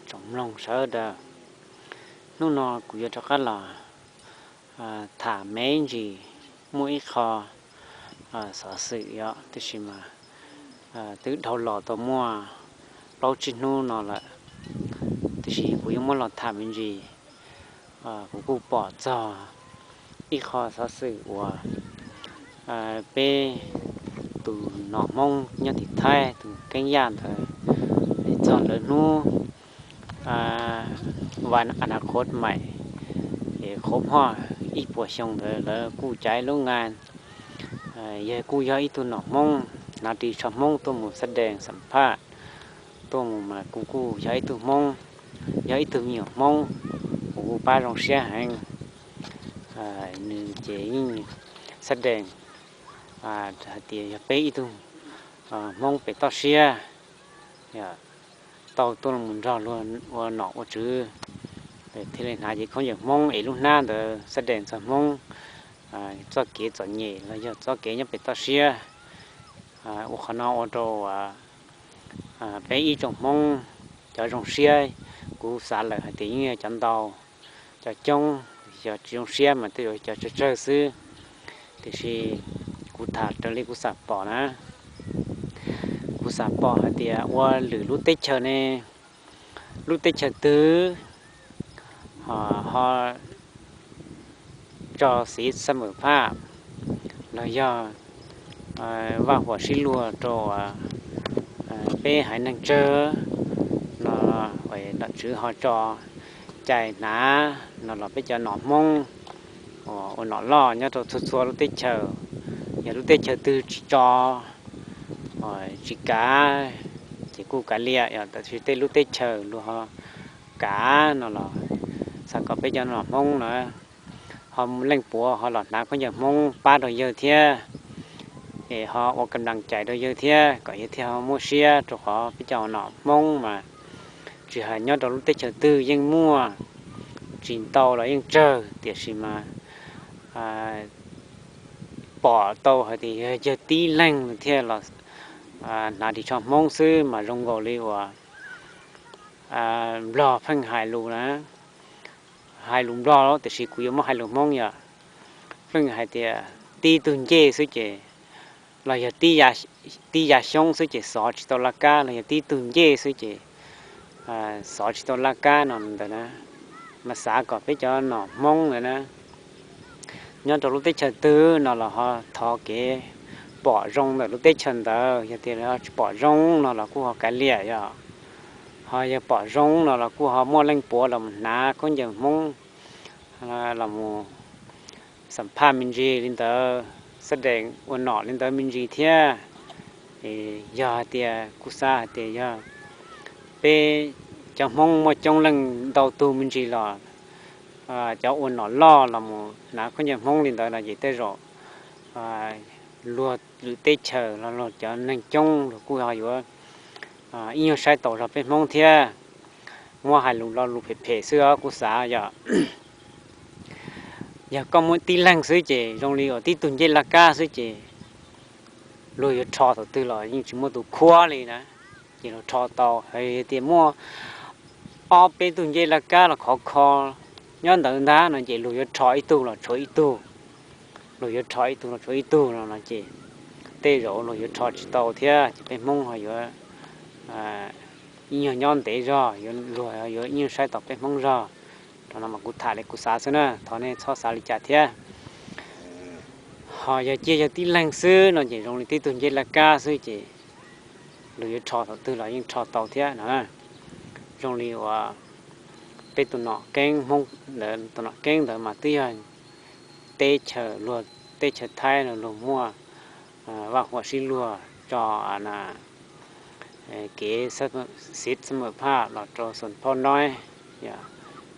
Tsoom mloog sawv daws, hnub no kuv yuav rov qab los tham me ntsis, muaj ib qho xov xwm yom, tiam sis mas twb dhau los tau muaj plaub tsib hnub no lawm, tiam sis kuv yuav muab los tham me ntsis. Kuv kuj pom txog ib qho xov xwm uas peb tus nom Hmoob nyob tim Thaib, tus Keeb Yaj ntawd, es txog lawv hnub vas a na qhov maim, es qhov hmo ib puas xyoo ntawd lawv kuj caiv lub nqa. Yawg kuj yog ib tug nom Hmoob hnav ris tsho Hmoob tuaj mus xab dees xam phaj tuaj mus mas kuv kuj yog ib tug Hmoob, yog ib tug me nyuam Hmoob, kuv kuj pab zoo siab heev. Nws ces yeej xab dees hais tias yog peb ib tug Hmoob pem toj siab tau tuaj mus nrog luag ua nom ua tswv, thiaj li hnav cev khaub ncaws Hmoob es lub hnab ntawd xab dees txog Hmoob txoj kev txom nyem los yog txoj kev nyob pem toj siab, ua qhov no ua rau peb ib tsoom Hmoob cov zoo siab, kuv xav lawm hais tias yeej yog cov ntau, cov coob, yog tsis zoo siab mas tej zaum cov tsawg tsawg xwb. Tiam sis kuv tham raws li kuv xam pom na, kuv xam pom hais tias ua lwm lub teb chaws ne, lub teb chaws twg ho tso xiv xab mem phaj los yog vaj huam sib luag rau peb haiv neeg tsawg no, nom tswv ho tso cai hnav no los peb cov nom Hmoob ua nom loj nyob rau txhua txhua lub teb chaws, yog lub teb chaws twg tsis tso, tsis kav, ces kuj kav liam, yog tiam sis tej lub teb chaws luag ho kav no los xav kom peb cov nom Hmoob na ho leej puav ho los hnav khaub ncaws Hmoob pab rau yawg thiab, es ho ua kam naj cai rau yawg thiab kom yawg thiaj ho muaj siab, rau qhov peb cov nom Hmoob mas tsis hais nyob rau lub teb chaws twg yeej muaj, tsis ntau los yeej tsawg, tiam sis mas pom tau hais tias yog yawg tib leeg thiaj los hnav ris tsho Hmoob xwb mas zoo nkaus li uas Nplog pheej hais lus na, hais lus Nplog tiam sis kuv yuav muab hais lus Hmoob yom, pheej hais tias tib tug ncej xwb ces, los yog tib ya xyoob xwb ces xov tsis tau laj kab, los yog tib tug ncej xwb ces xov tsis tau laj kab no ntawd na, mas xav kom peb cov nom Hmoob ntawd na nyob rau lub teb chaws twg no los ho thov kev pom zoo ntawm lub teb chaws ntawd, yog tias tsis pom zoo no los kuj ho kav liam yom, ho yog pom zoo no los kuj ho muaj leej puav los mus hnav khaub ncaws Hmoob los mus xam phaj me ntsis li ntawd, xab dees ua nom li ntawd me ntsis thiab. Yog hais tias kuv xav hais tias yog peb cov Hmoob muaj coob leej ntau tug me ntsis los cov ua nom loj los mus hnav khaub ncaws Hmoob li ntawd no ces tej zaum luag lwm teb chaws los luag cov neeg coob luag kuj ho yuav ib nyuag saib taus zog peb Hmoob thiab. Muab hais lus lo lus phem phem xwb os kuv xav yom. Yog koj muaj tib leeg xwb ces zoo li uas tib tug ncej laj kab xwb ces luag yuav rho thaum twg los yeej tsis muaj tus khuab li na, ces luag rho tau. Hais tias muaj ob peb tug ncej laj kab los khov kho nyob ntawd ntag no ces luag yuav rho ib tug los tshuav ib tug, luag yuav rho ib tug los tshuav ib tug no no ces tej zaum luag yuav rho tsis tau thiab ces peb Hmoob ho yuav ib nyuag nyob ntev zog, luag yuav ib nyuag saib taus peb Hmoob zog. Rau no mas kuv tham li kuv xav xwb na, thov nej txhob xav li cas thiab. Ho yog cia yog tib leeg xwb no ces zoo li tib tug ncej laj kab xwb ces luag yuav rho thaum twg los yeej rho tau thiab no. Zoo li uas peb tus nom Keeb Hmoob ntawd, tus nom Keeb ntawd mas twb yog teb chaws luag, teb chaws Thaib no luag muaj vaj huam sib luag tso kev xiv xab mem phaj los rau xoo phauj noib,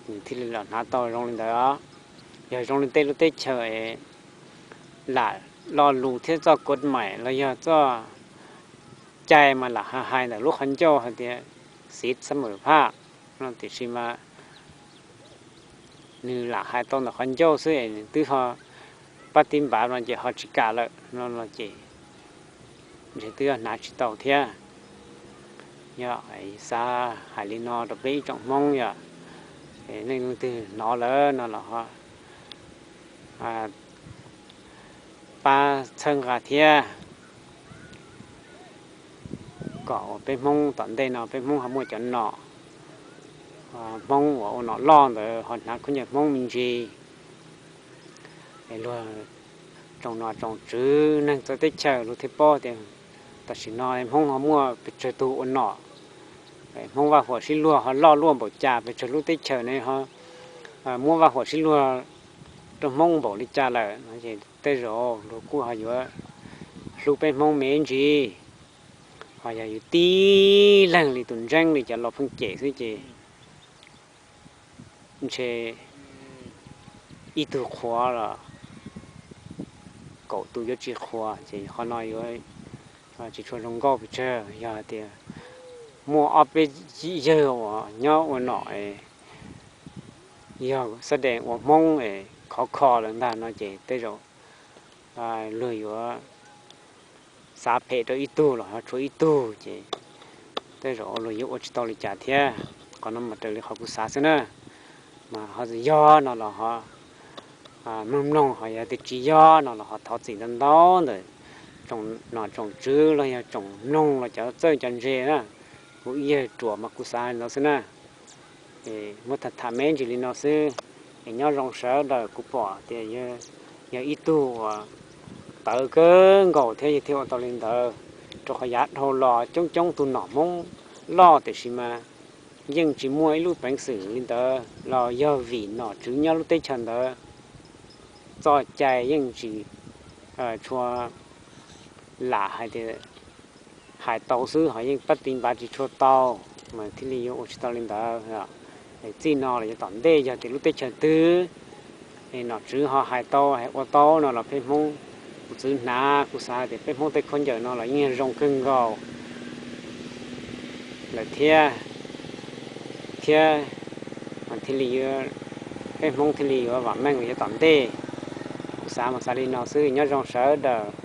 nws thiaj li los hnav tau zoo li ntawd os. Yog zoo li tej lub teb chaws lam lo lus thiab txoj kod maim los yog txoj cai mas lam hais ntawm lub qhov ncauj hais tias xiv xab mem phaj no tiam sis mas nws lam hais tau ntawm qhov ncauj xwb es nws twb ho pab tib npav no ces ho tsis kam lawm no ces ntshe twb hnav tsis tau thiab. Yog xav hais li no rau peb ib tsoom Hmoob yom, es nej leej twg hnov lawm no los ho pab txhawb nqa thiab, kom uas peb Hmoob tom ntej no peb Hmoob ho muaj cov nom Hmoob uas ua nom loj ntawd ho hnav khaub ncaws Hmoob me ntsis. Es luag tsoom nom tsoom tswv neeg txawv teb chaws luag thiaj paub tias tam sim no Hmoob ho muaj pes tsawg tug ua nom, Hmoob vaj huam sib luag ho loj luaj npaum cas, pes tsawg lub teb chaws ne ho muab vaj huam sib luag rau Hmoob npaum li cas lawm no ces tej zaum luag kuj ho yuav hlub peb Hmoob me ntsis. Ho yog yus tib leeg li tus ntseeb li cov laus pheej cem xwb ces ntshe ib tug qhuav los kaum tus yuav tsis qhuas, ces qhov no yuav tsis tshua zoo nkauj pes tsawg. Yog tias muaj ob peb yawg uas nyob ua nom, yog xab dees ua Hmoob es khov kho lawm ntag no ces tej zaum luag yuav xav phem rau ib tug los ho tshuav ib tug ces tej zaum luag yuav ua tsis tau li cas thiab. Qhov no mas raws li qhov kuv xav xwb na. Mas ho yog no los ho mloog mloog, ho yog tias tsis yog no los ho thov txim ntau ntau ntawm tsoom nom tsoom tswv los yog tsoom mloog los cov txawj cov ntse na. Kuv ib yawg ruam mas kuv xav li ntawd xwb na. Es muab tham tham me ntsis li no xwb, es nyob zoo sawv daws. Kuv pom tias yog ib tug uas tawv kawg nkaus thiab yog thiaj ua tau li ntawd, rau qhov yav dhau los coob coob tus nom Hmoob loj tiam sis mas yeej tsis muaj ib lub peev xwm li ntawd los yog vim nom tswv nyob lub teb chaws ntawd txoj cai yeej tsis tshua lam hais tias hais tau xwb ho yeej pab ti npav tsis tshua tau, mas thiaj li yuav ua tsis tau li ntawd. Txij no los yuav tom ntej yog tias lub teb chaws twg es nom tswv ho hais tau hais ua tau no los peb Hmoob kuv txwv hnav, kuv xav tias peb Hmoob tej khaub ncaws no los yeej yog zoo kawg nkaus lawm thiab, thiab thiaj li peb Hmoob thiaj li yuav vam meej los yuav tom ntej. Kuv xav mas xav li no xwb, nyob zoo sawv daws.